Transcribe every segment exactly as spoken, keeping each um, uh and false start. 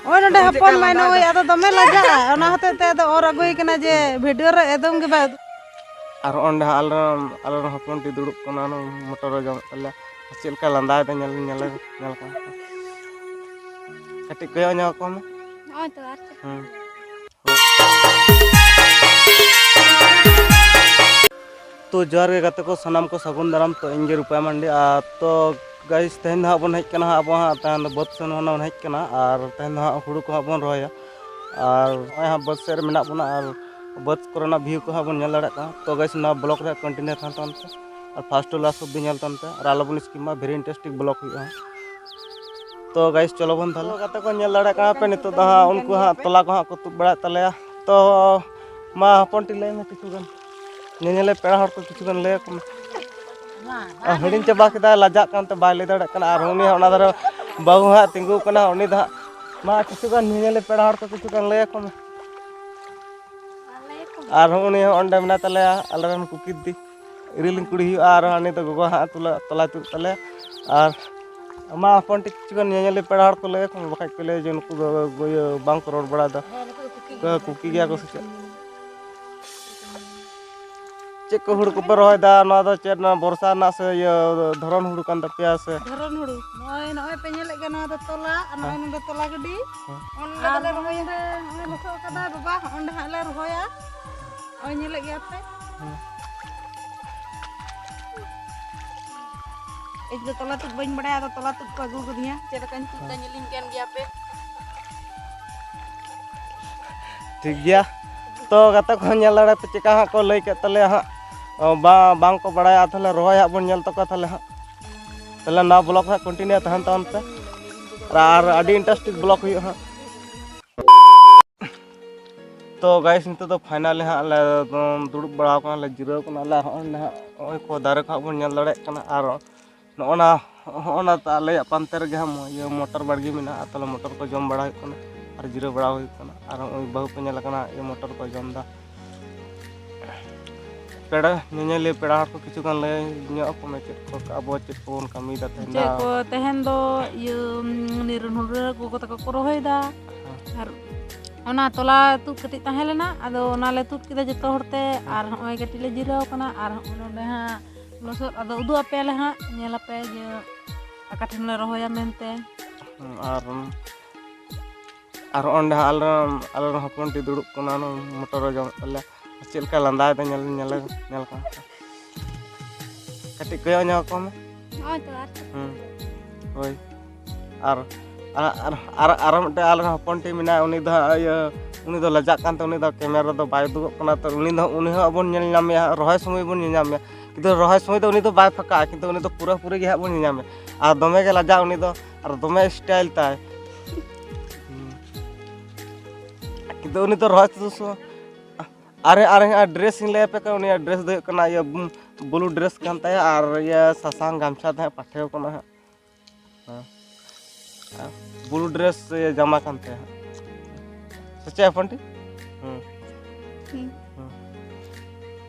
ᱱᱚᱜᱼᱚᱭ ᱱᱚᱰᱮ ᱦᱚᱯᱚᱱ ᱢᱟᱭ ᱱᱚᱜᱼᱚᱭ ᱟᱫᱚ ᱫᱚᱢᱮ ᱞᱟᱡᱟᱜᱼᱟ, ᱚᱱᱟ ᱦᱚᱛᱮᱡ ᱛᱮ ᱟᱫᱚ ᱚᱨ ᱟᱹᱜᱩᱭ ᱠᱟᱱᱟ ᱡᱮ ᱵᱷᱤᱰᱤᱭᱳ ᱨᱮ ᱮᱠᱫᱚᱢ ᱜᱮ ᱵᱟᱭ ᱩᱫᱩᱜ᱾ ᱟᱨ ᱚᱸᱰᱮ ᱦᱟᱸᱜ ᱟᱞᱮᱨᱮᱱ ᱟᱞᱮᱨᱮᱱ ᱦᱚᱯᱚᱱ ᱴᱤ ᱫᱩᱲᱩᱵ ᱠᱟᱱᱟ, ᱱᱚᱜᱼᱚᱭ ᱢᱚᱴᱚᱨ ᱨᱮ ᱡᱚᱢᱮᱫ ᱛᱟᱞᱮᱭᱟ᱾ ᱪᱮᱫ ᱞᱮᱠᱟ ᱞᱟᱸᱫᱟᱭᱮᱫᱟ ᱧᱮᱞ ᱧᱮᱞ ᱧᱮᱞ ᱠᱚᱢ᱾ ᱠᱟᱹᱴᱤᱡ ᱠᱚᱭᱚᱜ ᱧᱚᱜ ᱟᱠᱚ ᱢᱮ᱾ ᱱᱚᱜᱼᱚᱭ ᱛᱚ ᱟᱨ ᱪᱮᱫ? ᱦᱮᱸ᱾ ᱛᱚ ᱡᱚᱦᱟᱨ ᱜᱮ ᱜᱟᱛᱮ ᱠᱚ, ᱥᱟᱱᱟᱢ ᱠᱚ ᱥᱟᱹᱜᱩᱱ ᱫᱟᱨᱟᱢ᱾ ᱛᱚ ᱤᱧ ᱜᱮ ᱨᱩᱯᱟᱭ ᱢᱟᱱᱰᱤ᱾ ᱟᱨ ᱛᱚ ᱜᱟᱭᱤᱥ, ᱛᱮᱦᱮᱧ ᱫᱚ ᱦᱟᱸᱜ ᱵᱚᱱ ᱦᱮᱡ ᱠᱟᱱᱟ ᱦᱟᱸᱜ, ᱟᱵᱚ ᱦᱟᱸᱜ ᱛᱮᱦᱮᱧ ᱫᱚ ᱵᱟᱹᱫᱽ ᱥᱮᱱ ᱦᱚᱸ ᱵᱚᱱ ᱦᱮᱡ ᱠᱟᱱᱟ᱾ ᱟᱨ ᱛᱮᱦᱮᱧ ᱫᱚ ᱦᱟᱸᱜ ᱦᱩᱲᱩ ᱠᱚ ᱦᱟᱸᱜ ᱵᱚᱱ ᱨᱚᱦᱚᱭᱟ᱾ ᱟᱨ ᱱᱚᱜᱼᱚᱭ ᱦᱟᱸᱜ ᱵᱟᱹᱫᱽ ᱥᱮᱫ ᱨᱮ ᱢᱮᱱᱟᱜ ᱵᱚᱱᱟ ᱟᱨ ᱵᱟᱹᱫᱽ ᱠᱚᱨᱮᱱᱟᱜ ᱵᱷᱤᱭᱩ ᱠᱚ ᱦᱟᱸᱜ ᱵᱚᱱ ᱧᱮᱞ ᱫᱟᱲᱮᱭᱟᱜ ᱠᱟᱱᱟ᱾ ᱛᱚ ᱜᱟᱭᱤᱥ, ᱱᱚᱣᱟ ᱵᱞᱚᱜ ᱨᱮ ᱠᱚᱱᱴᱤᱱᱤᱭᱩ ᱛᱟᱦᱮᱱ ᱛᱟᱵᱚᱱ ᱯᱮ ᱟᱨ ᱯᱷᱟᱥᱴ ᱴᱩ ᱞᱟᱥᱴ ᱚᱵᱫᱤ ᱧᱮᱞ ᱛᱟᱵᱚᱱ ᱯᱮ ᱟᱨ ᱟᱞᱚ ᱵᱚᱱ ᱥᱠᱤᱯ ᱢᱟ, ᱵᱷᱮᱨᱤ ᱤᱱᱴᱟᱨᱮᱥᱴᱤᱝ ᱵᱞᱚᱜ ᱦᱩᱭᱩᱜᱼᱟ᱾ ᱛᱚ ᱜᱟᱭᱤᱥ, ᱪᱚᱞᱚ ᱵᱚᱱ ᱛᱟᱦᱚᱞᱮ᱾ ᱛᱚ ᱜᱟᱛᱮ ᱠᱚ, ᱧᱮᱞ ᱫᱟᱲᱮᱭᱟᱜ ᱠᱟᱱᱟ ᱯᱮ, ᱱᱤᱛᱚᱜ ᱫᱚ ᱦᱟᱸᱜ ᱩᱱᱠᱩ ᱦᱟᱸᱜ ᱛᱚᱞᱟ ᱠᱚ ᱦᱟᱸᱜ ᱠᱚ ᱛᱩᱫ ᱵᱟᱲᱟᱭᱮᱫ ᱛᱟᱞᱮᱭᱟ᱾ ᱛᱚ ᱢᱟ ᱦᱚᱯᱚᱱ ᱴᱤ ᱞᱟᱹᱭ ᱢᱮ ᱠᱤᱪᱷᱩ ᱜᱟᱱ, ᱧᱮᱧᱮᱞᱮ ᱯᱮᱲᱟ ᱦᱚᱲ ᱠᱚ ᱠᱤᱪᱷᱩ ᱜᱟᱱ ᱞᱟᱹᱭ ᱟᱠᱚ ᱢᱮ᱾ ᱟᱨ ᱦᱤᱲᱤᱧ ᱪᱟᱵᱟ ᱠᱮᱫᱟᱭ, ᱞᱟᱡᱟᱜ ᱠᱟᱱᱛᱮ ᱵᱟᱭ ᱞᱟᱹᱭ ᱫᱟᱲᱮᱭᱟᱜ ᱠᱟᱱᱟ᱾ ᱟᱨ ᱩᱱᱤ ᱦᱚᱸ ᱚᱱᱟ ᱫᱷᱟᱨᱮ ᱵᱟᱹᱦᱩ ᱦᱟᱸᱜ ᱛᱤᱸᱜᱩ ᱠᱟᱱᱟ, ᱩᱱᱤ ᱫᱚ ᱦᱟᱸᱜ ᱢᱟ ᱠᱤᱪᱷᱩ ᱜᱟᱱ ᱧᱮᱧᱮᱞᱮ ᱯᱮᱲᱟ ᱦᱚᱲ ᱠᱚ ᱠᱤᱪᱷᱩ ᱜᱟᱱ ᱞᱟᱹᱭ ᱟᱠᱚ ᱢᱮ᱾ ᱟᱨ ᱦᱚᱸ ᱩᱱᱤ ᱦᱚᱸ ᱚᱸᱰᱮ ᱢᱮᱱᱟᱭ ᱛᱟᱞᱮᱭᱟ, ᱟᱞᱮᱨᱮᱱ ᱠᱩᱠᱤ ᱫᱤᱫᱤ, ᱤᱨᱤᱞᱤᱧ ᱠᱩᱲᱤ ᱦᱩᱭᱩᱜᱼᱟ᱾ ᱟᱨ ᱦᱟᱹᱱᱤ ᱫᱚ ᱜᱚᱜᱚ ᱦᱟᱸᱜ ᱛᱩᱞᱟᱹ ᱛᱚᱞᱟᱭ ᱛᱩᱫ ᱛᱟᱞᱮᱭᱟ᱾ ᱟᱨ ᱟᱢᱟᱜ ᱦᱚᱯᱚᱱ ᱴᱷᱤᱠ ᱠᱤᱪᱷᱩ ᱜᱟᱱ ᱧᱮᱧᱮᱞᱤ ᱯᱮᱲᱟ ᱦᱚᱲ ᱠᱚ ᱞᱟᱹᱭ ᱟᱠᱚ ᱢᱮ, ᱵᱟᱠᱷᱟᱡ ᱠᱚ ᱞᱟᱹᱭᱟ ᱡᱮ ᱱᱩᱠᱩ ᱫᱚ ᱤᱭᱟᱹ ᱵᱟᱝ ᱠᱚ ᱨᱚᱲ ᱵᱟᱲᱟᱭᱮᱫᱟ᱾ ᱦᱮᱸ, ᱱᱩᱠᱩ ᱫᱚ ᱠᱩᱠᱤ ᱠᱚ ᱜᱮᱭᱟ᱾ ᱠᱩᱠᱤ ᱜᱮᱭᱟ ᱠᱚ ᱥᱮ ᱪᱮᱫ? ᱪᱮᱫ ᱠᱚ ᱦᱩᱲᱩ ᱠᱚᱯᱮ ᱨᱚᱦᱚᱭᱮᱫᱟ? ᱱᱚᱣᱟ ᱫᱚ ᱪᱮᱫ, ᱱᱚᱣᱟ ᱵᱚᱨᱥᱟ ᱨᱮᱱᱟᱜ ᱥᱮ ᱤᱭᱟᱹ ᱫᱷᱚᱨᱚᱱ ᱦᱩᱲᱩ ᱠᱟᱱ ᱛᱟᱯᱮᱭᱟ ᱥᱮ? ᱫᱷᱚᱨᱚᱱ ᱦᱩᱲᱩ᱾ ᱱᱚᱜᱼᱚᱭ, ᱱᱚᱜᱼᱚᱭ ᱯᱮ ᱧᱮᱞᱮᱫ ᱠᱟᱱᱟ, ᱱᱚᱣᱟ ᱫᱚ ᱛᱚᱞᱟ, ᱟᱨ ᱱᱚᱜᱼᱚᱭ ᱦᱮᱸ᱾ ᱱᱚᱰᱮ ᱛᱚᱞᱟ ᱜᱟᱹᱰᱤ᱾ ᱦᱮᱸ᱾ ᱚᱸᱰᱮ ᱟᱨ ᱫᱚᱞᱮ ᱨᱚᱦᱚᱭᱟ᱾ ᱱᱚᱜᱼᱚᱭ ᱞᱚᱥᱚᱫ ᱠᱟᱫᱟᱭ ᱵᱟᱵᱟ, ᱚᱸᱰᱮ ᱦᱟᱸᱜ ᱞᱮ ᱨᱚᱦᱚᱭᱟ᱾ ᱱᱚᱜᱼᱚᱭ ᱧᱮᱞᱮᱫ ᱜᱮᱭᱟ ᱯᱮ᱾ ᱦᱮᱸ᱾ ᱤᱧ ᱫᱚ ᱛᱚᱞᱟ ᱛᱩᱫ ᱵᱟᱹᱧ ᱵᱟᱲᱟᱭᱟ, ᱟᱫᱚ ᱛᱚᱞᱟ ᱛᱩᱫ ᱠᱚ ᱟᱹᱜᱩ ᱠᱟᱫᱤᱧᱟ᱾ ᱪᱮᱫ ᱞᱮᱠᱟᱧ ᱛᱩᱫ ᱫᱟ ᱧᱮᱞᱤᱧ ᱠᱟᱱ ᱜᱮᱭᱟ ᱯᱮ᱾ ᱴᱷᱤᱠ ᱜᱮᱭᱟ᱾ ᱛᱚ ᱜᱟᱛᱮ ᱠᱚᱦᱚᱸ ᱧᱮᱞ ᱫᱟᱲᱮ ᱯᱮ, ᱪᱮᱠᱟ ᱦᱟᱸᱜ ᱠᱚ ᱞᱟᱹᱭ ᱠᱮᱫ ᱛᱟᱞᱮᱭᱟ ᱦᱟᱸᱜ, ᱚ, ᱵᱟ-, ᱵᱟᱝ ᱠᱚ ᱵᱟᱲᱟᱭᱟ᱾ ᱛᱟᱦᱞᱮ ᱨᱚᱦᱚᱭ ᱦᱟᱸᱜ ᱵᱚᱱ ᱧᱮᱞ ᱛᱟᱠᱚᱣᱟ ᱛᱟᱦᱞᱮ ᱦᱟᱸᱜ᱾ ᱛᱟᱦᱞᱮ ᱱᱚᱣᱟ ᱵᱞᱚᱜ ᱦᱟᱸᱜ ᱠᱚᱱᱴᱤᱱᱤᱭᱩ ᱛᱟᱦᱮᱱ ᱛᱟᱵᱚᱱ ᱯᱮ᱾ ᱟᱨ ᱟᱹᱰᱤ ᱤᱱᱴᱟᱨᱮᱥᱴᱤᱝ ᱵᱞᱚᱜ ᱦᱩᱭᱩᱜᱼᱟ ᱦᱟᱸᱜ᱾ ᱛᱚ ᱜᱟᱭᱤᱥ, ᱱᱤᱛᱚᱜ ᱫᱚ ᱯᱷᱟᱭᱱᱟᱞᱤ ᱦᱟᱸᱜ ᱞᱮ, ᱩᱸ, ᱫᱩᱲᱩᱵ ᱵᱟᱲᱟ ᱟᱠᱟᱱᱟ, ᱞᱮ ᱡᱤᱨᱟᱹᱣ ᱠᱟᱱᱟ ᱞᱮ᱾ ᱟᱨ ᱦᱚᱸᱜᱼᱚᱭ ᱱᱟᱦᱟᱜ, ᱱᱚᱜᱼᱚᱭ ᱠᱚ ᱫᱟᱨᱮ ᱠᱚ ᱦᱟᱸᱜ ᱵᱚᱱ ᱧᱮᱞ ᱫᱟᱲᱮᱭᱟᱜ ᱠᱟᱱᱟ᱾ ᱟᱨ ᱱᱚᱜᱼᱚ ᱱᱟ, ᱦᱚᱸᱜᱼᱚ ᱱᱟ ᱟᱞᱮᱭᱟᱜ ᱯᱟᱱᱛᱮ ᱨᱮᱜᱮ ᱦᱟᱸᱜ ᱢᱚ-, ᱤᱭᱟᱹ, ᱢᱚᱴᱚᱨ ᱵᱟᱲᱜᱮ ᱢᱮᱱᱟᱜᱼᱟ᱾ ᱛᱟᱦᱞᱮ ᱢᱚᱴᱚᱨ ᱠᱚ ᱡᱚᱢ ᱵᱟᱲᱟ ᱦᱩᱭᱩᱜ ᱠᱟᱱᱟ ᱟᱨ ᱡᱤᱨᱟᱹᱣ ᱵᱟᱲᱟ ᱦᱩᱭᱩᱜ ᱠᱟᱱᱟ᱾ ᱟᱨ ᱱᱚᱜᱼᱚᱭ ᱵᱟᱹᱦᱩ ᱠᱚ ᱧᱮᱞ ᱠᱟᱱᱟ, ᱤᱭᱟᱹ, ᱢᱚᱴᱚᱨ ᱠᱚ ᱡᱚᱢ ᱮᱫᱟ᱾ ᱯᱮᱲᱟ ᱧᱮᱧᱮᱞᱤᱭᱟᱹ ᱯᱮᱲᱟ ᱦᱚᱲ ᱠᱚ ᱠᱤᱪᱷᱩ ᱜᱟᱱ ᱞᱟᱹᱭ ᱧᱚᱜ ᱟᱠᱚ ᱢᱮ, ᱪᱮᱫ ᱠᱚ ᱟᱵᱚ ᱪᱮᱫ ᱠᱚᱵᱚᱱ ᱠᱟᱹᱢᱤᱭᱮᱫᱟ ᱛᱮᱦᱮᱧ ᱪᱮᱫ ᱫᱚ? ᱠᱚ ᱛᱮᱦᱮᱧ ᱫᱚ ᱤᱭᱟᱹ ᱱᱤᱨᱚᱱ ᱦᱩᱲᱟᱹ ᱜᱚᱜᱚ ᱛᱟᱠᱚ ᱠᱚ ᱨᱚᱦᱚᱭᱮᱫᱟ᱾ ᱟᱨ ᱚᱱᱟ ᱛᱚᱞᱟ ᱛᱩᱫ ᱠᱟᱹᱴᱤᱡ ᱛᱟᱦᱮᱸ ᱞᱮᱱᱟ, ᱟᱫᱚ ᱚᱱᱟᱞᱮ ᱛᱩᱫ ᱠᱮᱫᱟ ᱡᱚᱛᱚ ᱦᱚᱲᱛᱮ᱾ ᱟᱨ ᱦᱚᱸᱜᱼᱚᱭ ᱠᱟᱹᱴᱤᱡ ᱞᱮ ᱡᱤᱨᱟᱹᱣ ᱠᱟᱱᱟ᱾ ᱟᱨ ᱦᱚᱸᱜᱼᱚᱭ ᱱᱚᱰᱮ ᱦᱟᱸᱜ ᱞᱚᱥᱚᱫ, ᱟᱫᱚ ᱩᱫᱩᱜ ᱟᱯᱮᱭᱟᱞᱮ ᱦᱟᱸᱜ, ᱧᱮᱞ ᱟᱯᱮ ᱡᱮ ᱚᱠᱟ ᱴᱷᱮᱱ ᱞᱮ ᱨᱚᱦᱚᱭᱟ ᱢᱮᱱᱛᱮ᱾ ᱟᱨ ᱟᱨ ᱚᱸᱰᱮ ᱦᱟᱸᱜ ᱟᱞᱮ ᱨᱮᱱ, ᱟᱞᱮ ᱨᱮᱱ ᱦᱚᱯᱚᱱᱴᱤ ᱫᱩᱲᱩᱵ ᱠᱟᱱᱟ, ᱚᱱᱟ ᱢᱚᱴᱚᱨᱮ ᱡᱚᱢᱮᱫ ᱛᱟᱞᱮᱭᱟ᱾ ᱪᱮᱫ ᱞᱮᱠᱟ ᱞᱟᱸᱫᱟᱭᱮᱫᱟ ᱧᱮᱞ, ᱧᱮᱞ, ᱧᱮᱞ ᱠᱚᱢ᱾ ᱠᱟᱹᱴᱤᱡ ᱠᱚᱭᱚᱜ ᱧᱚᱜ ᱟᱠᱚ ᱢᱮ᱾ ᱱᱚᱜᱼᱚᱭ ᱛᱚ ᱟᱨ ᱦᱩᱸ᱾ ᱦᱳᱭ᱾ ᱟᱨ, ᱟᱨ, ᱟᱨ, ᱟᱨ, ᱟᱨᱚ ᱢᱤᱫᱴᱮᱱ ᱟᱞᱮ ᱨᱮᱱ ᱦᱚᱯᱚᱱᱴᱤ ᱢᱮᱱᱟᱭᱟ, ᱩᱱᱤ ᱫᱚ ᱦᱟᱸᱜ ᱤᱭᱟᱹ, ᱩᱱᱤ ᱫᱚ ᱞᱟᱡᱟᱜ ᱠᱟᱱᱛᱮ ᱩᱱᱤ ᱫᱚ ᱠᱮᱢᱮᱨᱟ ᱨᱮᱫᱚ ᱵᱟᱭ ᱩᱫᱩᱜᱚᱜ ᱠᱟᱱᱟ᱾ ᱛᱚ ᱩᱱᱤ ᱫᱚ, ᱩᱱᱤ ᱦᱚᱸ ᱟᱵᱚᱱ ᱧᱮᱞ ᱧᱟᱢᱮᱭᱟ, ᱨᱚᱦᱚᱭ ᱥᱚᱢᱚᱭ ᱵᱚᱱ ᱧᱮᱞ ᱧᱟᱢᱮᱭᱟ᱾ ᱠᱤᱱᱛᱩ ᱨᱚᱦᱚᱭ ᱥᱚᱢᱚᱭ ᱫᱚ ᱩᱱᱤ ᱫᱚ ᱵᱟᱭ ᱯᱷᱟᱸᱠᱟᱜᱼᱟ, ᱠᱤᱱᱛᱩ ᱩᱱᱤ ᱫᱚ ᱯᱩᱨᱟᱹᱯᱩᱨᱤ ᱜᱮ ᱦᱟᱸᱜ ᱵᱚᱱ ᱧᱮᱞᱧᱟᱢᱮᱭᱟ᱾ ᱟᱨ ᱫᱚᱢᱮ ᱜᱮ ᱞᱟᱡᱟᱜ ᱩᱱᱤ ᱫᱚ, ᱟᱨ ᱫᱚᱢᱮ ᱥᱴᱟᱭᱤᱞ ᱛᱟᱭ᱾ ᱦᱩᱸ᱾ ᱠᱤᱱᱛᱩ ᱩᱱᱤ ᱫᱚ ᱨᱚᱦᱚᱭ ᱛᱮᱫᱚ ᱥᱚ-, ᱟᱨᱮ, ᱟᱨᱮ, ᱟᱨ ᱰᱨᱮᱥ ᱤᱧ ᱞᱟᱹᱭ ᱟᱯᱮ ᱠᱟᱱᱟ, ᱩᱱᱤᱭᱟᱜ ᱰᱨᱮᱥ ᱫᱚ ᱦᱩᱭᱩᱜ ᱠᱟᱱᱟ ᱤᱭᱟᱹ, ᱵᱩ-, ᱵᱞᱩ ᱰᱨᱮᱥ ᱠᱟᱱ ᱛᱟᱭᱟ, ᱟᱨ ᱤᱭᱟᱹ ᱥᱟᱥᱟᱝ ᱜᱟᱢᱪᱷᱟ ᱛᱟᱦᱮᱸ ᱯᱟᱴᱷᱮᱣ ᱠᱟᱱᱟ ᱦᱟᱸᱜ᱾ ᱦᱮᱸ᱾ ᱟᱨ ᱵᱞᱩ ᱰᱨᱮᱥ ᱤᱭᱟᱹ ᱡᱟᱢᱟ ᱠᱟᱱ ᱛᱟᱭᱟ ᱦᱟᱸᱜ᱾ ᱥᱮ ᱪᱮᱫ ᱦᱚᱯᱚᱱᱴᱤ? ᱦᱮᱸ᱾ ᱦᱩᱸ᱾ ᱦᱮᱸ᱾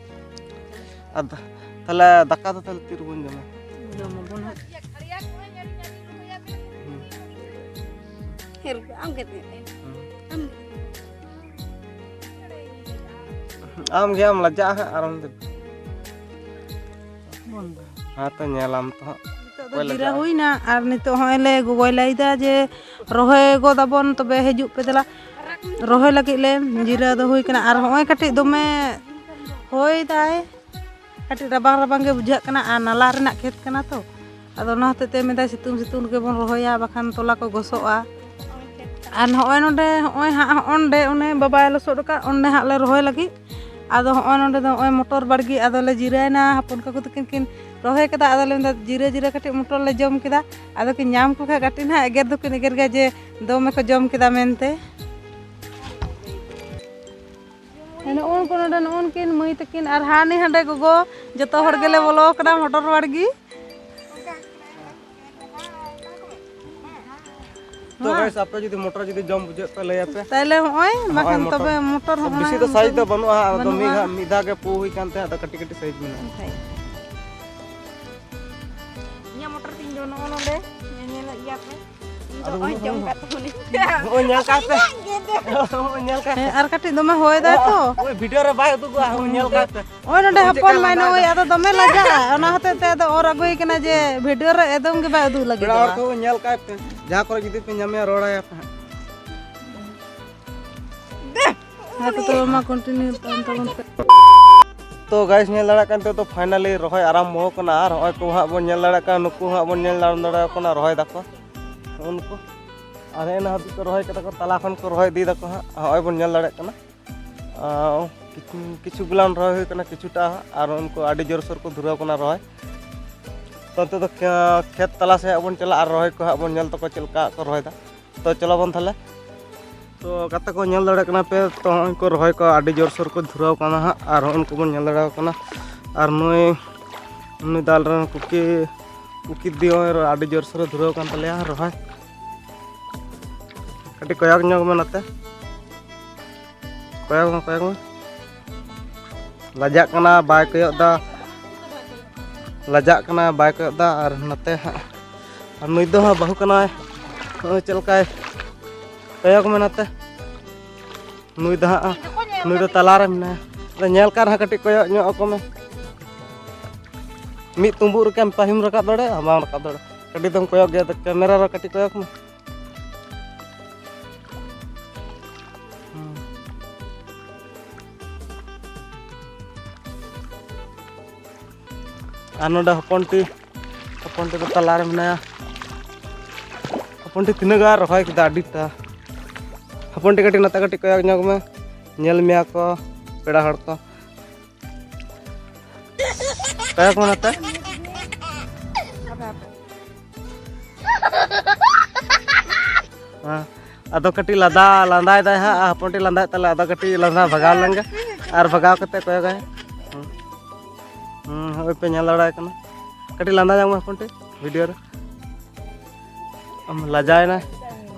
ᱟᱨ ᱫᱟ-, ᱛᱟᱦᱞᱮ ᱫᱟᱠᱟ ᱫᱚ ᱛᱟᱦᱞᱮ ᱛᱤ ᱨᱮᱵᱚᱱ ᱡᱚᱢᱟ? ᱡᱚᱢ ᱟᱵᱚᱱ ᱦᱟᱸᱜ᱾ ᱦᱩᱸ᱾ ᱦᱮᱨ, ᱟᱢ ᱜᱮ ᱛᱤᱱᱟᱹᱜ ᱴᱟᱭᱤᱢ? ᱦᱩᱸ᱾ ᱟᱢ ᱜᱮ᱾ ᱟᱢ ᱜᱮ ᱟᱢ ᱞᱟᱡᱟᱜᱼᱟ ᱦᱟᱸᱜ ᱟᱨ ᱟᱢ ᱫᱚ᱾ ᱵᱚᱱ ᱫᱚ᱾ ᱦᱮᱸ ᱛᱚ, ᱧᱮᱞᱟᱢ ᱛᱚ ᱦᱟᱸᱜ᱾ ᱱᱤᱛᱚᱜ ᱫᱚ ᱚᱠᱚᱭ ᱡᱤᱨᱟᱹ ᱞᱟᱡᱟᱜᱼᱟ? ᱦᱩᱭᱱᱟ ᱟᱨ ᱱᱤᱛᱚᱜ ᱦᱚᱸᱜᱼᱚᱭ ᱞᱮ ᱜᱚᱜᱚᱭ ᱞᱟᱹᱭᱫᱟ ᱡᱮ ᱨᱚᱦᱚᱭ ᱜᱚᱫ ᱟᱵᱚᱱ, ᱛᱚᱵᱮ ᱦᱤᱡᱩᱜ ᱯᱮ ᱫᱮᱞᱟ᱾ ᱨᱚᱦᱚᱭ ᱞᱟᱹᱜᱤᱫ ᱞᱮ ᱡᱤᱨᱟᱹ ᱫᱚ ᱦᱩᱭ ᱠᱟᱱᱟ᱾ ᱟᱨ ᱦᱚᱸᱜᱼᱚᱭ ᱠᱟᱹᱴᱤᱡ ᱫᱚᱢᱮ ᱦᱚᱭ ᱫᱟᱭ, ᱠᱟᱹᱴᱤᱡ ᱨᱟᱵᱟᱝ ᱨᱟᱵᱟᱝ ᱜᱮ ᱵᱩᱡᱷᱟᱹᱜ ᱠᱟᱱᱟ᱾ ᱟᱨ ᱱᱟᱞᱟ ᱨᱮᱱᱟᱜ ᱠᱷᱮᱛ ᱠᱟᱱᱟ ᱛᱚ, ᱟᱫᱚ ᱚᱱᱟ ᱦᱚᱛᱮᱡ ᱛᱮ ᱢᱮᱱᱫᱟᱭ ᱥᱤᱛᱩᱝ ᱥᱤᱛᱩᱝ ᱨᱮᱜᱮ ᱵᱚᱱ ᱨᱚᱦᱚᱭᱟ, ᱵᱟᱠᱷᱟᱱ ᱛᱚᱞᱟ ᱠᱚ ᱜᱚᱥᱚᱜᱼᱟ᱾ ᱟᱨ ᱱᱚᱜᱼᱚᱭ ᱱᱚᱰᱮ, ᱦᱚᱸᱜᱼᱚᱭ ᱦᱟᱸᱜ ᱦᱚᱸᱜᱼᱚ ᱱᱚᱰᱮ ᱚᱱᱮ ᱵᱟᱵᱟᱭ ᱞᱚᱥᱚᱫ ᱟᱠᱟᱫ, ᱚᱸᱰᱮ ᱦᱟᱸᱜ ᱞᱮ ᱨᱚᱦᱚᱭ ᱞᱟᱹᱜᱤᱫ᱾ ᱟᱫᱚ ᱦᱚᱸᱜᱼᱚᱭ ᱱᱚᱰᱮ ᱫᱚ ᱦᱚᱸᱜᱼᱚᱭ ᱢᱚᱴᱚᱨ ᱵᱟᱲᱜᱮ, ᱟᱫᱚ ᱞᱮ ᱡᱤᱨᱟᱹᱭᱮᱱᱟ᱾ ᱦᱚᱯᱚᱱ ᱠᱟᱠᱩ ᱛᱟᱹᱠᱤᱱ ᱠᱤᱱ ᱨᱚᱦᱚᱭ ᱠᱟᱫᱟ, ᱟᱫᱚ ᱞᱮ ᱢᱮᱱᱫᱟ ᱡᱤᱨᱟᱹ ᱡᱤᱨᱟᱹ ᱠᱟᱹᱴᱤᱡ ᱢᱚᱴᱚᱨ ᱞᱮ ᱡᱚᱢ ᱠᱮᱫᱟ᱾ ᱟᱫᱚ ᱠᱤᱱ ᱧᱟᱢ ᱠᱚ ᱠᱷᱟᱡ ᱠᱟᱹᱴᱤᱡ ᱱᱟᱦᱟᱜ ᱮᱜᱮᱨ ᱫᱚᱠᱤᱱ ᱮᱜᱮᱨ ᱜᱮᱭᱟ ᱡᱮ ᱫᱚᱢᱮ ᱠᱚ ᱡᱚᱢ ᱠᱮᱫᱟ ᱢᱮᱱᱛᱮ᱾ ᱱᱚᱜᱼᱚ ᱱᱩᱠᱩ ᱱᱚᱰᱮ ᱱᱚᱜᱼᱚ ᱱᱩᱠᱤᱱ ᱢᱟᱹᱭ ᱛᱟᱹᱠᱤᱱ ᱟᱨ ᱦᱟᱹᱱᱤ ᱦᱟᱸᱰᱮ ᱜᱚᱜᱚ, ᱡᱚᱛᱚ ᱦᱚᱲ ᱜᱮᱞᱮ ᱵᱚᱞᱚ ᱟᱠᱟᱱᱟ ᱢᱚᱴᱚᱨ ᱵᱟᱲᱜᱮ᱾ ᱛᱚ ᱦᱮᱸ᱾ Guys, ᱟᱯᱮ ᱡᱩᱫᱤ ᱢᱚᱴᱚᱨ ᱡᱩᱫᱤ ᱡᱚᱢ ᱵᱩᱡᱷᱟᱹᱜ ᱯᱮ, ᱞᱟᱹᱭ ᱟᱯᱮ᱾ ᱛᱟᱦᱞᱮ ᱦᱚᱸᱜᱼᱚᱭ, ᱦᱚᱸᱜᱼᱚᱭ ᱵᱟᱠᱷᱟᱱ ᱢᱚᱴᱚᱨ᱾ ᱛᱚᱵᱮ ᱢᱚᱴᱚᱨ ᱦᱚᱸ ᱵᱮᱥᱤ ᱫᱚ ᱢᱟᱲᱟᱝ size ᱫᱚ ᱵᱟᱹᱱᱩᱜᱼᱟ, ᱟᱫᱚ ᱢᱤᱫ ᱵᱟᱹᱱᱩᱜᱼᱟ᱾ ᱫᱷᱟᱣ, ᱢᱤᱫ ᱫᱷᱟᱣ ᱜᱮ ᱯᱩ ᱦᱩᱭ ᱠᱟᱱ ᱛᱟᱦᱮᱸᱫ, ᱟᱫᱚ ᱠᱟᱹᱴᱤᱡ ᱠᱟᱹᱴᱤᱡ size ᱢᱮᱱᱟᱜᱼᱟ᱾ ᱦᱳᱭ᱾ ᱤᱧᱟᱹᱜ ᱢᱚᱴᱚᱨ ᱛᱤᱧ ᱫᱚ ᱱᱚᱜᱼᱚ ᱱᱚᱰᱮ, ᱧᱮᱞᱮᱫ ᱜᱮᱭᱟ ᱯᱮ᱾ ᱤᱧ ᱫᱚ ᱟᱫᱚ ᱱᱚᱜᱼᱚᱭ ᱩᱱᱟᱹᱜ ᱡᱚᱢ ᱦᱚᱸ ᱠᱟᱜ ᱛᱟᱵᱚᱱᱟᱹᱧ᱾ ᱱᱚᱜᱼᱚᱭ ᱧᱮᱞ ᱠᱟᱜ ᱯᱮ᱾ ᱱᱚᱜᱼᱚᱭ ᱧᱮᱞ ᱠᱟᱜ ᱯᱮ᱾ ᱦᱮᱸ, ᱟᱨ ᱠᱟᱹᱴᱤᱡ ᱫᱚᱢᱮ ᱦᱚᱭ ᱫᱟᱭ ᱛᱚ᱾ ᱳᱭ video ᱨᱮ ᱵᱟᱭ ᱩᱫᱩᱜᱚᱜᱼᱟ, ᱳᱭ ᱧᱮᱞ ᱠᱟᱜ ᱯᱮ᱾ ᱳᱭ ᱱᱚᱰᱮ ᱳᱭ ᱪᱮᱫ ᱦᱚᱯᱚᱱ ᱞᱮᱠᱟᱭ ᱢᱟᱭ ᱞᱟᱸᱫᱟᱭ ᱱᱩᱭ, ᱫᱟ᱾ ᱟᱫᱚ ᱫᱚᱢᱮ ᱞᱟᱡᱟᱜᱼᱟ, ᱚᱱᱟ ᱦᱚᱛᱮᱡ ᱛᱮ ᱟᱫᱚ ᱚᱨ ᱟᱹᱜᱩᱭ ᱠᱟᱱᱟ ᱡᱮ video ᱨᱮ ᱮᱠᱫᱚᱢ ᱜᱮ ᱵᱟᱭ ᱩᱫᱩᱜ ᱯᱮᱲᱟ ᱦᱚᱲ ᱞᱟᱹᱜᱤᱫᱚᱜᱼᱟ᱾ ᱠᱚ ᱧᱮᱞ ᱠᱟᱜ ᱯᱮ, ᱡᱟᱦᱟᱸ ᱠᱚᱨᱮ ᱡᱩᱫᱤ ᱯᱮ ᱧᱟᱢᱮᱭᱟ, ᱨᱚᱲ ᱟᱭᱟ ᱯᱮ ᱦᱟᱸᱜ᱾ ᱦᱮᱸ, ᱛᱚ ᱛᱚᱵᱮ ᱢᱟ continue ᱛᱟᱵᱚᱱ ᱯᱮ᱾ ᱛᱚ guys, ᱧᱮᱞ ᱫᱟᱲᱮᱭᱟᱜ ᱠᱟᱱ ᱛᱮ ᱫᱚ finally ᱨᱚᱦᱚᱭ ᱟᱨᱟᱢᱵᱚ ᱠᱟᱱᱟ, ᱟᱨ ᱦᱚᱸᱜᱼᱚᱭ ᱠᱚ ᱦᱟᱸᱜ ᱵᱚᱱ ᱧᱮᱞ ᱫᱟᱲᱮᱭᱟᱜ ᱠᱟᱱᱟ, ᱱᱩᱠᱩ ᱦᱟᱸᱜ ᱵᱚᱱ ᱧᱮᱞ ᱧᱟᱢ ᱫᱟᱲᱮᱭᱟᱠᱚ ᱠᱟᱱᱟ, ᱨᱚᱦᱚᱭ ᱫᱟᱠᱚ ᱩᱱᱠᱩ᱾ ᱟᱨ ᱦᱮᱸ, ᱦᱟᱹᱵᱤᱡ ᱠᱚ ᱨᱚᱦᱚᱭ ᱠᱟᱫᱟ ᱠᱚ, ᱛᱟᱞᱟ ᱠᱷᱚᱱ ᱠᱚ ᱨᱚᱦᱚᱭ ᱤᱫᱤᱭ ᱫᱟᱠᱚ ᱦᱟᱸᱜ, ᱦᱚᱸᱜᱼᱚᱭ ᱵᱚᱱ ᱧᱮᱞ ᱫᱟᱲᱮᱭᱟᱜ ᱠᱟᱱᱟ᱾ ᱟᱨ ᱠᱤᱪᱷᱩ, ᱠᱤᱪᱷᱩ ᱜᱩᱞᱟᱱ ᱨᱚᱦᱚᱭ ᱦᱩᱭ ᱠᱟᱱᱟ, ᱠᱤᱪᱷᱩᱴᱟ ᱦᱟᱸᱜ, ᱟᱨ ᱩᱱᱠᱩ ᱟᱹᱰᱤ ᱡᱳᱨᱥᱳᱨ ᱠᱚ ᱫᱷᱩᱨᱟᱹᱣ ᱠᱟᱱᱟ ᱨᱚᱦᱚᱭ᱾ ᱛᱚ ᱱᱤᱛᱚᱜ ᱫᱚ ᱠᱷᱮ-, ᱠᱷᱮᱛ ᱛᱟᱞᱟ ᱥᱮᱫ ᱦᱟᱸᱜ ᱵᱚᱱ ᱪᱟᱞᱟᱜᱼᱟ, ᱟᱨ ᱨᱚᱦᱚᱭ ᱠᱚ ᱦᱟᱸᱜ ᱵᱚᱱ ᱧᱮᱞ ᱛᱟᱠᱚᱣᱟ ᱪᱮᱫ ᱞᱮᱠᱟ ᱠᱚ ᱨᱚᱦᱚᱭ ᱫᱟ᱾ ᱛᱚ ᱪᱚᱞᱚ ᱵᱚᱱ ᱛᱟᱦᱞᱮ᱾ ᱛᱚ ᱜᱟᱛᱮ ᱠᱚ, ᱧᱮᱞ ᱫᱟᱲᱮᱭᱟᱜ ᱠᱟᱱᱟ ᱯᱮ, ᱛᱚ ᱦᱚᱸᱜᱼᱚᱭ ᱠᱚ ᱨᱚᱦᱚᱭ ᱠᱚ ᱟᱹᱰᱤ ᱡᱳᱨᱥᱳᱨ ᱠᱚ ᱫᱷᱩᱨᱟᱹᱣ ᱠᱟᱱᱟ ᱦᱟᱸᱜ, ᱟᱨ ᱦᱚᱸᱜᱼᱚᱭ ᱱᱩᱠᱩ ᱵᱚᱱ ᱧᱮᱞ ᱫᱟᱲᱮᱭᱟᱠᱚ ᱠᱟᱱᱟ᱾ ᱟᱨ ᱱᱩᱭ, ᱱᱩᱭ ᱫᱟᱞ ᱨᱮᱱ ᱠᱩᱠᱤ, ᱠᱩᱠᱤ ᱫᱤᱫᱤ ᱦᱚᱸᱜᱼᱚᱭ ᱟᱹᱰᱤ ᱡᱳᱨᱥᱳᱨ ᱮ ᱫᱷᱩᱨᱟᱹᱣ ᱠᱟᱱ ᱛᱟᱞᱮᱭᱟ ᱨᱚᱦᱚᱭ᱾ ᱠᱟᱹᱴᱤᱡ ᱠᱚᱭᱚᱜ ᱧᱚᱜ ᱢᱮ ᱱᱚᱛᱮ, ᱠᱚᱭᱚᱜ ᱢᱮ, ᱠᱚᱭᱚᱜ ᱢᱮ᱾ ᱞᱟᱡᱟᱜ ᱠᱟᱱᱟ, ᱵᱟᱭ ᱠᱚᱭᱚᱜ ᱫᱟ, ᱞᱟᱡᱟᱜ ᱠᱟᱱᱟ, ᱵᱟᱭ ᱠᱚᱭᱚᱜ ᱫᱟ᱾ ᱟᱨ ᱱᱚᱛᱮ ᱦᱟᱸᱜ, ᱟᱨ ᱱᱩᱭ ᱫᱚ ᱦᱟᱸᱜ ᱵᱟᱹᱦᱩ ᱠᱟᱱᱟᱭ, ᱱᱚᱜᱼᱚᱭ ᱪᱮᱫ ᱞᱮᱠᱟᱭ ᱠᱚᱭᱚᱜ ᱢᱮ ᱱᱚᱛᱮ᱾ ᱱᱩᱭ ᱫᱚ ᱦᱟᱸᱜ, ᱱᱩᱭ ᱫᱚ ᱛᱟᱞᱟᱨᱮ ᱢᱮᱱᱟᱭᱟ᱾ ᱟᱫᱚ ᱧᱮᱞ ᱠᱟᱜ ᱨᱮᱦᱚᱸ ᱠᱟᱹᱴᱤᱡ ᱠᱚᱭᱚᱜ ᱧᱚᱜ ᱟᱠᱚ ᱢᱮ᱾ ᱢᱤᱫ ᱛᱩᱢᱵᱩᱜ ᱨᱮᱠᱤ ᱯᱟᱹᱦᱤᱢ ᱨᱟᱠᱟᱵ ᱫᱟᱲᱮᱭᱟᱜᱼᱟ? ᱵᱟᱢ ᱨᱟᱠᱟᱵ ᱫᱟᱲᱮᱭᱟᱜᱼᱟ᱾ ᱠᱟᱹᱴᱤᱡ ᱫᱚᱢ ᱠᱚᱭᱚᱜ ᱜᱮᱭᱟ, ᱟᱫᱚ camera ᱨᱮ ᱠᱟᱹᱴᱤᱡ ᱠᱚᱭᱚᱜ ᱢᱮ᱾ ᱦᱩᱸ᱾ ᱟᱨ ᱱᱚᱰᱮ ᱦᱚᱯᱚᱱᱴᱤ, ᱦᱚᱯᱚᱱᱴᱤ ᱫᱚ ᱛᱟᱞᱟᱨᱮ ᱢᱮᱱᱟᱭᱟ᱾ ᱦᱚᱯᱚᱱᱴᱤ ᱛᱤᱱᱟᱹᱜ ᱜᱟᱱ ᱨᱚᱦᱚᱭ ᱠᱮᱫᱟ, ᱟᱹᱰᱤᱴᱟ᱾ ᱦᱚᱯᱚᱱᱴᱤ ᱠᱟᱹᱴᱤᱡ ᱱᱚᱛᱮ ᱠᱟᱹᱴᱤᱡ ᱠᱚᱭᱚᱜ ᱧᱚᱜ ᱢᱮ, ᱧᱮᱞ ᱢᱮᱭᱟ ᱠᱚ ᱯᱮᱲᱟ ᱦᱚᱲ ᱠᱚ᱾ ᱠᱚᱭᱚᱜ ᱢᱮ ᱱᱚᱛᱮ᱾ ᱦᱮᱸ, ᱟᱫᱚ ᱠᱟᱹᱴᱤᱡ ᱞᱟᱸᱫᱟ, ᱞᱟᱸᱫᱟᱭ ᱫᱟᱭ ᱦᱟᱸᱜ, ᱦᱚᱯᱚᱱᱴᱤ ᱞᱟᱸᱫᱟᱭᱮᱫ ᱛᱟᱞᱮ, ᱟᱫᱚ ᱠᱟᱹᱴᱤᱡ ᱞᱟᱸᱫᱟ ᱵᱷᱟᱜᱟᱣ ᱞᱮᱱ ᱜᱮ, ᱟᱨ ᱵᱷᱟᱜᱟᱣ ᱠᱟᱛᱮ ᱠᱚᱭᱚᱜᱟᱭ᱾ ᱦᱩᱸ᱾ ᱦᱩᱸ, ᱦᱳᱭ ᱯᱮ ᱧᱮᱞ ᱫᱟᱲᱮᱭᱟᱭ ᱠᱟᱱᱟ᱾ ᱠᱟᱹᱴᱤᱡ ᱞᱟᱸᱫᱟ ᱧᱚᱜ ᱢᱮ ᱦᱚᱯᱚᱱᱴᱤ, video ᱨᱮ᱾ ᱟᱢ ᱞᱟᱡᱟᱣᱮᱱᱟ?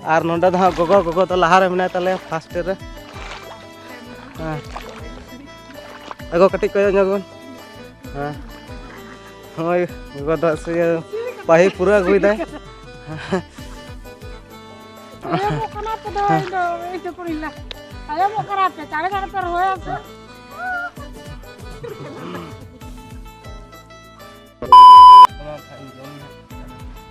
ᱟᱨ ᱱᱚᱰᱮ ᱫᱚ ᱦᱟᱸᱜ ᱜᱚᱜᱚ, ᱜᱚᱜᱚ ᱫᱚ ᱞᱟᱦᱟ ᱨᱮ ᱢᱮᱱᱟᱭ ᱛᱟᱞᱮᱭᱟ, ᱯᱷᱟᱥᱴ ᱨᱮ᱾ ᱦᱮᱸ, ᱜᱚᱜᱚ ᱠᱟᱹᱴᱤᱡ ᱠᱚᱭᱚᱜ ᱧᱚᱜ ᱵᱚᱱ᱾ ᱦᱮᱸ, ᱦᱳᱭ, ᱜᱚᱜᱚ ᱫᱚ ᱥᱮ ᱯᱟᱹᱦᱤ ᱯᱩᱨᱟᱹ ᱟᱹᱜᱩᱭᱮᱫᱟᱭ᱾ ᱛᱟᱭᱚᱢᱚᱜ ᱠᱟᱱᱟ ᱯᱮ ᱫᱚ, ᱤᱧ ᱫᱚ ᱤᱧ ᱫᱚ ᱠᱩᱲᱤ ᱞᱟ-, ᱛᱟᱭᱚᱢᱚᱜ ᱠᱟᱱᱟ ᱯᱮ, ᱪᱟᱬᱮ ᱪᱟᱬᱮ ᱯᱮ ᱨᱚᱦᱚᱭᱟ ᱥᱮ᱾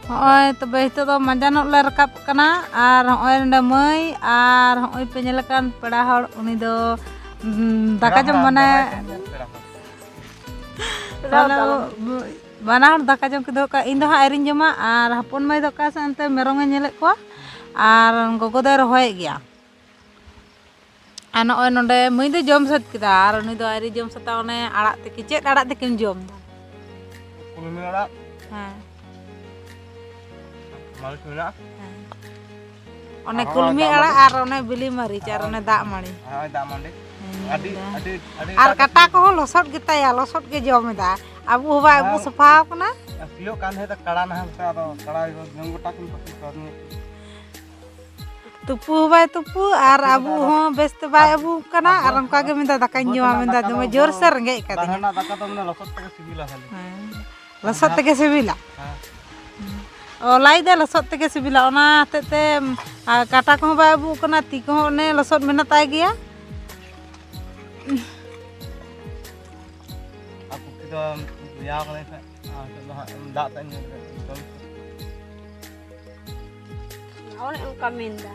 ᱦᱚᱸᱜᱼᱚᱭ ᱛᱚᱵᱮ ᱱᱤᱛᱚᱜ ᱫᱚ ᱢᱟᱸᱡᱟᱱᱚᱜ ᱞᱮ ᱨᱟᱠᱟᱵ ᱠᱟᱱᱟ᱾ ᱟᱨ ᱦᱚᱸᱜᱼᱚᱭ ᱱᱚᱰᱮ ᱢᱟᱹᱭ, ᱟᱨ ᱦᱚᱸᱜᱼᱚᱭ ᱯᱮ ᱧᱮᱞ ᱟᱠᱟᱱ ᱯᱮᱲᱟ ᱦᱚᱲ, ᱩᱱᱤ ᱫᱚ, ᱩᱸ, ᱫᱟᱠᱟ ᱡᱚᱢ ᱢᱟᱱᱮ ᱯᱮᱲᱟ ᱦᱚᱲ᱾ ᱛᱟᱦᱚᱞᱮ ᱵᱟᱱᱟ ᱦᱚᱲ ᱫᱟᱠᱟ ᱡᱚᱢ ᱠᱤᱱ ᱫᱩᱲᱩᱵ ᱠᱟᱱᱟ᱾ ᱤᱧ ᱫᱚ ᱦᱟᱸᱜ ᱟᱹᱣᱨᱤᱧ ᱡᱚᱢᱟ, ᱟᱨ ᱦᱚᱯᱚᱱ ᱢᱟᱹᱭ ᱫᱚ ᱚᱠᱟ ᱥᱮᱫ ᱚᱱᱛᱮ ᱢᱮᱨᱚᱢᱮ ᱧᱮᱞᱮᱫ ᱠᱚᱣᱟ, ᱟᱨ ᱜᱚᱜᱚ ᱫᱚᱭ ᱨᱚᱦᱚᱭᱮᱫ ᱜᱮᱭᱟ᱾ ᱟᱨ ᱱᱚᱜᱼᱚᱭ ᱱᱚᱰᱮ ᱢᱟᱹᱭ ᱫᱚᱭ ᱡᱚᱢ ᱥᱟᱹᱛ ᱠᱮᱫᱟ, ᱟᱨ ᱩᱱᱤ ᱫᱚ ᱟᱹᱣᱨᱤ ᱡᱚᱢ ᱥᱟᱹᱛᱟ᱾ ᱚᱱᱮ ᱟᱲᱟᱜ ᱛᱤᱠᱤ, ᱪᱮᱫ ᱟᱲᱟᱜ ᱛᱤᱠᱤᱢ ᱡᱚᱢ ᱫᱟ? ᱠᱩᱞᱢᱤ ᱟᱲᱟᱜ᱾ ᱦᱮᱸ᱾ ᱢᱟᱹᱨᱤᱪ ᱢᱮᱱᱟᱜᱼᱟ᱾ ᱦᱮᱸ᱾ ᱚᱱᱮ ᱟᱨ ᱠᱩᱞᱢᱤ ᱫᱟᱜ ᱟᱲᱟᱜ ᱢᱟᱹᱰᱤ᱾ ᱟᱨ ᱚᱱᱮ ᱵᱤᱞᱤ ᱢᱟᱹᱨᱤᱪ ᱟᱨ ᱦᱳᱭ, ᱚᱱᱮ ᱫᱟᱜ ᱢᱟᱹᱲᱤ᱾ ᱦᱳᱭ, ᱫᱟᱜ ᱢᱟᱹᱰᱤ᱾ ᱦᱮᱸ, ᱟᱹᱰᱤ, ᱫᱟ-, ᱟᱹᱰᱤ, ᱟᱹᱰᱤ ᱟᱨ ᱮᱴᱟᱜ ᱠᱟᱴᱟ ᱠᱤᱪᱷᱩ᱾ ᱠᱚᱦᱚᱸ ᱞᱚᱥᱚᱫ ᱜᱮᱛᱟᱭᱟ, ᱞᱚᱥᱚᱫ ᱜᱮ ᱡᱚᱢ ᱮᱫᱟ᱾ ᱟᱵᱚ ᱦᱚᱸ ᱵᱟᱭ ᱟᱵᱚ ᱦᱮᱸ᱾ ᱥᱟᱯᱷᱟᱣ ᱠᱟᱱᱟ᱾ ᱥᱤᱭᱳᱜ ᱠᱟᱱ ᱛᱟᱦᱮᱸᱫ ᱠᱟᱲᱟ ᱱᱟᱦᱮᱞ ᱛᱮ, ᱟᱫᱚ ᱠᱟᱲᱟ ᱡᱚᱢ ᱜᱚᱴᱟ ᱠᱤᱱ ᱯᱟᱹᱥᱤ ᱠᱟᱣᱫᱤᱧᱟ᱾ ᱛᱩᱯᱩ ᱦᱚᱸ ᱵᱟᱭ ᱛᱩᱯᱩ ᱟᱨ ᱟᱵᱚ ᱟᱵᱚ ᱫᱚ ᱟᱫᱚ ᱦᱚᱸ ᱵᱮᱥ ᱛᱮ ᱵᱟᱭ ᱟᱵᱚ ᱟᱹᱵᱩ ᱠᱟᱱᱟ, ᱟᱵᱚ ᱟᱨ ᱚᱱᱠᱟ ᱜᱮ ᱢᱮᱱᱫᱟ, "ᱫᱟᱠᱟᱧ ᱵᱟᱹᱫᱽ ᱡᱚᱢᱟ", ᱨᱮᱱᱟᱜ ᱢᱮᱱᱫᱟ, ᱫᱟᱠᱟ ᱫᱚ "ᱫᱚᱢᱮ ᱡᱳᱨ ᱥᱮ ᱨᱮᱸᱜᱮᱡ ᱵᱟᱦᱨᱮ ᱟᱠᱟᱫᱤᱧᱟ᱾" ᱨᱮᱱᱟᱜ ᱫᱟᱠᱟ ᱫᱚ ᱢᱟᱱᱮ ᱞᱚᱥᱚᱫ ᱛᱮᱜᱮ ᱥᱤᱵᱤᱞᱟ ᱠᱷᱟᱹᱞᱤ᱾ ᱦᱮᱸ, ᱞᱚᱥᱚᱫ ᱛᱮᱜᱮ ᱥᱤᱵᱤᱞᱟ᱾ ᱦᱮᱸ᱾ ᱚ, ᱞᱟᱹᱭ ᱫᱟᱭ ᱞᱚᱥᱚᱫ ᱛᱮᱜᱮ ᱥᱤᱵᱤᱞᱟ, ᱚᱱᱟ ᱦᱚᱛᱮᱡ ᱛᱮ, ᱟᱨ ᱠᱟᱴᱟ ᱠᱚᱦᱚᱸ ᱵᱟᱭ ᱟᱹᱵᱩᱜ ᱠᱟᱱᱟ, ᱛᱤ ᱠᱚᱦᱚᱸ ᱚᱱᱮ ᱞᱚᱥᱚᱫ ᱢᱮᱱᱟᱜ ᱛᱟᱭ ᱜᱮᱭᱟ᱾ ᱟᱨ ᱯᱩᱠᱷᱨᱤ ᱫᱚ ᱨᱮᱭᱟᱲ ᱠᱟᱫᱟᱭ ᱥᱮ, ᱟᱨ ᱱᱤᱛᱚᱜ ᱫᱚ ᱦᱟᱸᱜ ᱫᱟᱜ ᱛᱮ ᱧᱩ ᱠᱟᱛᱮ ᱡᱚᱢ ᱚᱱᱮ ᱚᱱᱠᱟ ᱢᱮᱱᱫᱟ᱾